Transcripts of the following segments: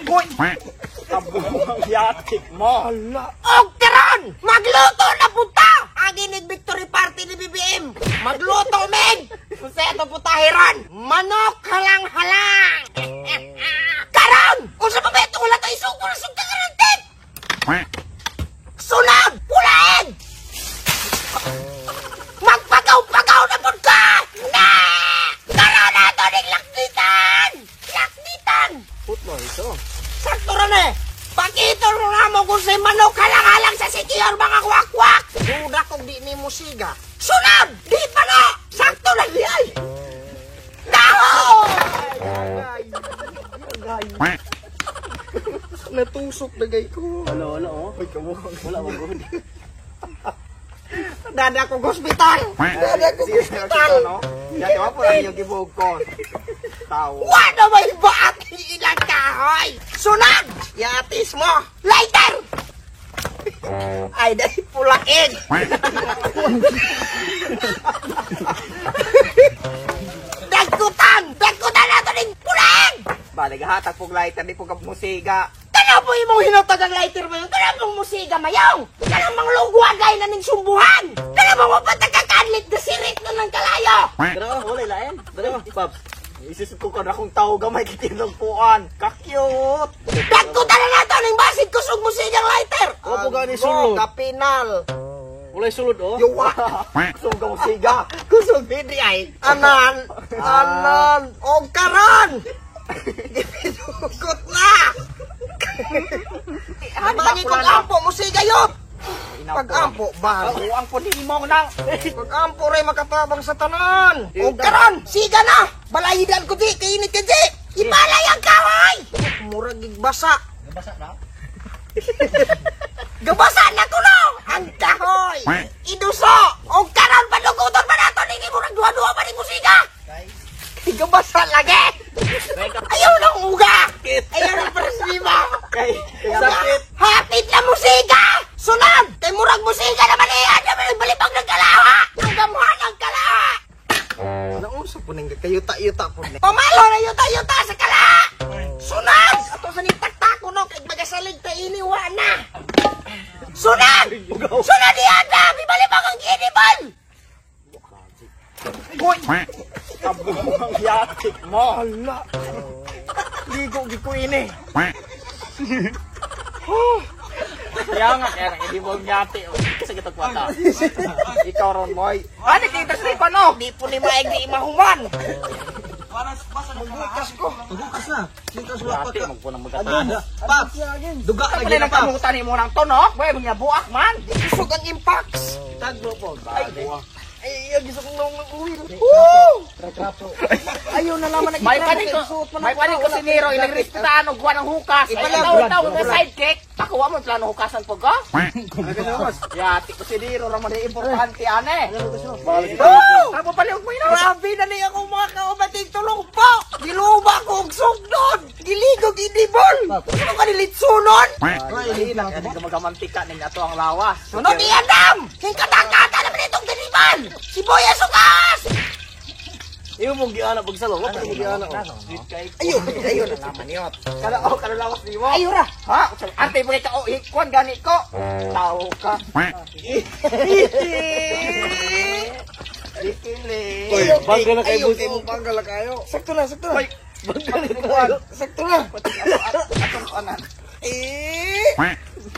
Uy! Kabuang yatik mo. Ala. Og karon, magluto na punta. Agi nig victory party ni BBM. Magluto meg. Unsa ato putahiran? Manok halang-halang. Karon, unsa pa ba ito wala tayo isugol sa karon? Sunod, pulain. Magpagaw-pagaw na pud ka. Na! Karon na to ning laknitan. Laknitan. Putlo ito. Sakto ra na eh. Pakita ro na mo kung say manok halang-halang sa secure mga kwak-kwak. Duda kung di ni musiga. Sunod! Di pa na! Sakto na di ay! Taho! Natusok na gay ko. Wala, wala, oh. Uy, kabuang. Wala, wala. Dada ko hospital! Dada ko hospital! Yati mo po lang yung gibuog ko. Tao. Wala may baat ilang kahoy! Sunod! Yatis mo! Lighter! Ay, dahil pulain! Dagkutan! Dagkutan na ito ng pulain! Bale, gahatag pog lighter, di po ka musiga. Kana po imong hinatag ang lighter mo yun? Kana mong musiga mayaw? Kana mang lugwagay na ning sumbuhan? Kana mong mapatagkakanlit na sirit na ng kalayo? Dara, wala ilain. Dara, Paps. Isusot ko ka na kung tao gamay kitinagpuan. Ka-cute! Dagkutan na nato ning basid kusog musigang lighter! Opo, gani sulod. Kapinal! Walay sulod, oh. Yuwa! Kusog ka musiga. Kusog hindi ay! Anan! Anan! O karon! Gipinugot na! Habangin kong ampo, musiga yun! Pag-ampo, ba? Ang po nimong nang. Pag-ampo rin makatabang sa tanan! O karon! Siga na! Balayidan ko di! Kainit ka di! Ibalay ang kahoy! Murag basa. Gabasa na? Gabasa na ko no! Ang kahoy! Iduso! O karon paduguton pa nato ni murag duha-duha pa ni musiga! Gabasa lagi! Ayaw ng uga! Ayaw ng presiba! Kay, Sakit! Hapit na musiga! Sunod! Kay murag musiga naman iyan! Naman ang balibang ng kalaha! Ang gamhan ng kalaha! Naunsa po nang kayuta-yuta po ni. Pamalo na yuta-yuta sa kalaha! Sunod! Ato sa ning taktak ko no, kay magasalig ta iniwa na! Sunod! Sunod iyan na! Bibalibang ang inibal! Uy! Kabuang yatik mo. Ala! Ligo gi ko ini. Kaya nga, kaya nga, hindi mo ang yati. Oh. Kasi kitag kwata. Ikaw ron, boy. Ano, kita sa pa, no? Di po ni maeg di mahuman! Magbukas ko! Pagbukas na. Sintas wala pa Yati, ka. magpunang magkata. Paps! Duga Ano lagi na na, Paps. kamutan mo ng tunok? Boy, mga buak man. Kusog ang impacts! Tagbo po. Ay, buak. Ay, ay, gusto kong nung uwi. Woo! Ayaw na naman May panig ko, may panig ko si Nero, ilang respetaan og guwan ang hukas. Ay, Ipalag. ikaw, ikaw, nga sidekick. Pakuha mo, plano hukasan po ka? Yati ko si Nero, raman na importante, ane. Woo! Tabo paliog mo ina. Grabe na ni ako mga kaubating tulong po! Giluba ko og sugdon! Giligog inibol! Ano ka nilitsunon? Ay, lang, ano ka magamantika ning ato ang lawas. Sunod iandam! Hingkatakata naman itong diniman! Si Boy Asukas! Iyo mong giana pagsalo. Wala mo giana, oh. Ayun, ayun na naman yun. Kada oh, kada lawas nimo. Ayun ra! Ha? Ante mo ka oh, kuan gani ko. Tao ka. Dikili. Uy, bangga na kay Ayun, Busi. Bangga na kayo. Sakto na, sakto na. Uy, Bangga na kayo. Sakto na. Atong anan. Eh!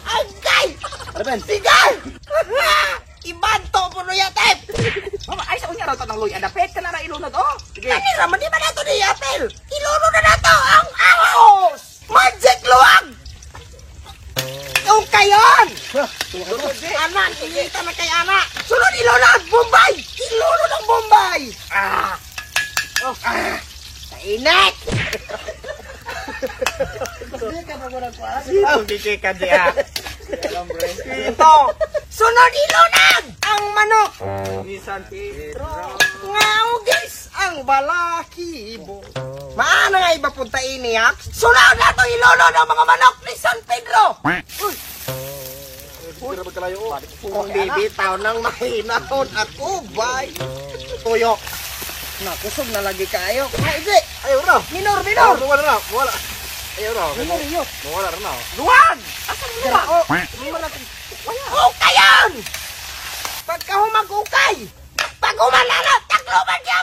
Agay! Ano Ben? Sigal! Ibanto po no yatep! Mama, ay sa unya raw tanang luy adapet ka na ra ilunod oh. Sige. Kani raman di ba nato ni Yatel? Iluno na nato ang ahos! Magic luwag! Yung kayon! Ana, tingita na kay Ana! Sunod ilunod! Bombay! Ilunod ang Bombay! Ah! Oh, ah! Kainit! Dito ka diya. Ito! Sunod ilunod! Ang manok! Ni San Pedro. Ngaugis ang balakibo. Maana nga iba punta iniyak? Sunod na to ilunod ang mga manok ni San Pedro! Uy, magkalayo, oh. Kung bibitaw ng mahinahon ako, bay. Tuyo. Nakusog na lagi kayo. Ay, di. Ayaw na. Minor, minor. Wala na, wala. Ayaw ra. Ano rin yun? Mawala ra na. Luwag! Asa mo luwag? Ukayon! Pagkahumag ukay! Pag humananap, takloban!